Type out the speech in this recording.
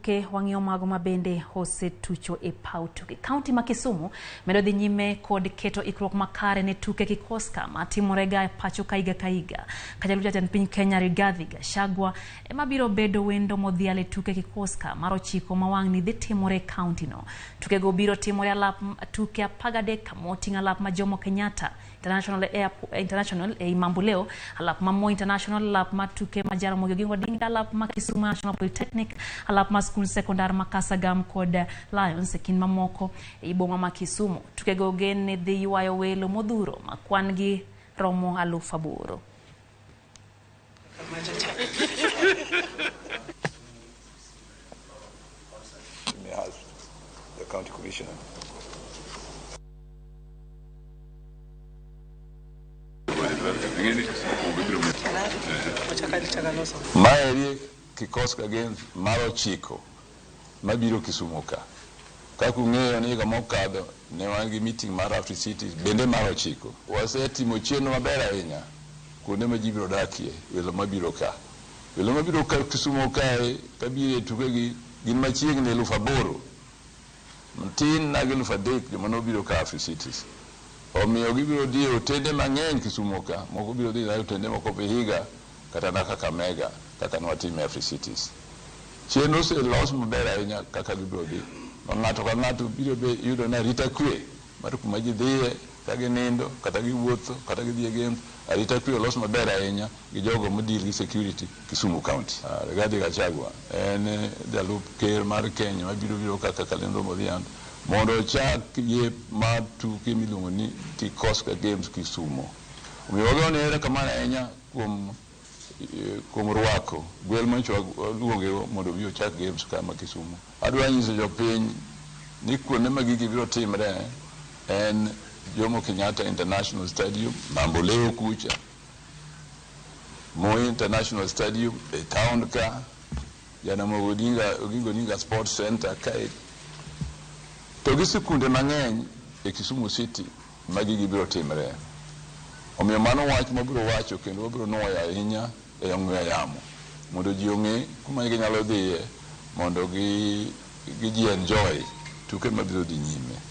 tuke wang'iyo mago ma bende osetucho e paw tuke. Kaunti ma Kisumu medo dhi nyime kod keto ikruok makare ne tuke Kikoska matimore ga e pacho ka higa ka higa. Ka jalup jatend piny Kenya Rigathi Gachagua ema biro bedo wendo modhial e tuke Kikoska mar ochiko ma wang'ni dhi timore e kaunti no. Tukego biro timore alap tuke 13 moting'o alap ma Jomo Kenyatta International Airport, International ei Mamboleo, alap ma Moi International, alap ma tuke ma Jaramogi Oginga Odinga, alap ma Kisumu National Polytechnic, alap ma skul sekondar ma Kasagam kod Lions e kind mamoko ei boma ma Kisumu. Tukego ogen ni dhi ywayo welo modhuro ma kwan gi romo 8,000. The county commissioner. Maeri Kikoska Games mar ochiko mabiro Kisumu ka. Kaka ung'eyo ni higa mokadho ne wan gi meeting mar Africities bende mar ochiko. Wasetimo chenro maber ahinya kuonde ma ji biro dakie, welo mabiro ka. Welo mabiro ka Kisumu kae kabiro e tukegi gin machiegni 8,000. Matin na gi 3,000 joma nobiro ka Africities. Omiyo gibiro dhi e otende mang'eny Kisumu ka, moko biro dhi e otende moko Vihiga kata na Kakamega kaka nwatime Africities. Chenro oselos maber ahinya kaka gibiro dhi. Ma ng'ato ka ng'ato biro be yudo ni arita kwe mar kuma ji dhiye ka ginindo kata giwuotho kata gidhi e games, arita kwe olos maber ahinya gi jogo madeal gi security Kisumu County. Rigathi Gachagua en jalup ker mar Kenya mabiro biro kaka Kalendo Modhiambo mondo ochak yep mar tuke miluongo ni Kikoska Games Kisumu. Omiyo wagone erokamano ahinya kuom kuom rwako gwel manyocha waluonge mondo obi ochak games ka ma Kisumu. Adwa nyiso jopiny ni kuonde ma gigi biro timre en Jomo Kenyatta International Stadium, Mamboleo kucha, Moi International Stadium e town ka, Jaramogi Oginga Oginga Sports Center kae, to gi sikunde mang'eny e Kisumu City ma gigi biro timre. Omiyo mano wach mabiro wacho kendo wabiro nuoyo ahinya e ong'we yamo mondo ji ong'e kuma ginyalo dhiye mondo gi ji enjoy tuke mabiro dhi nyime.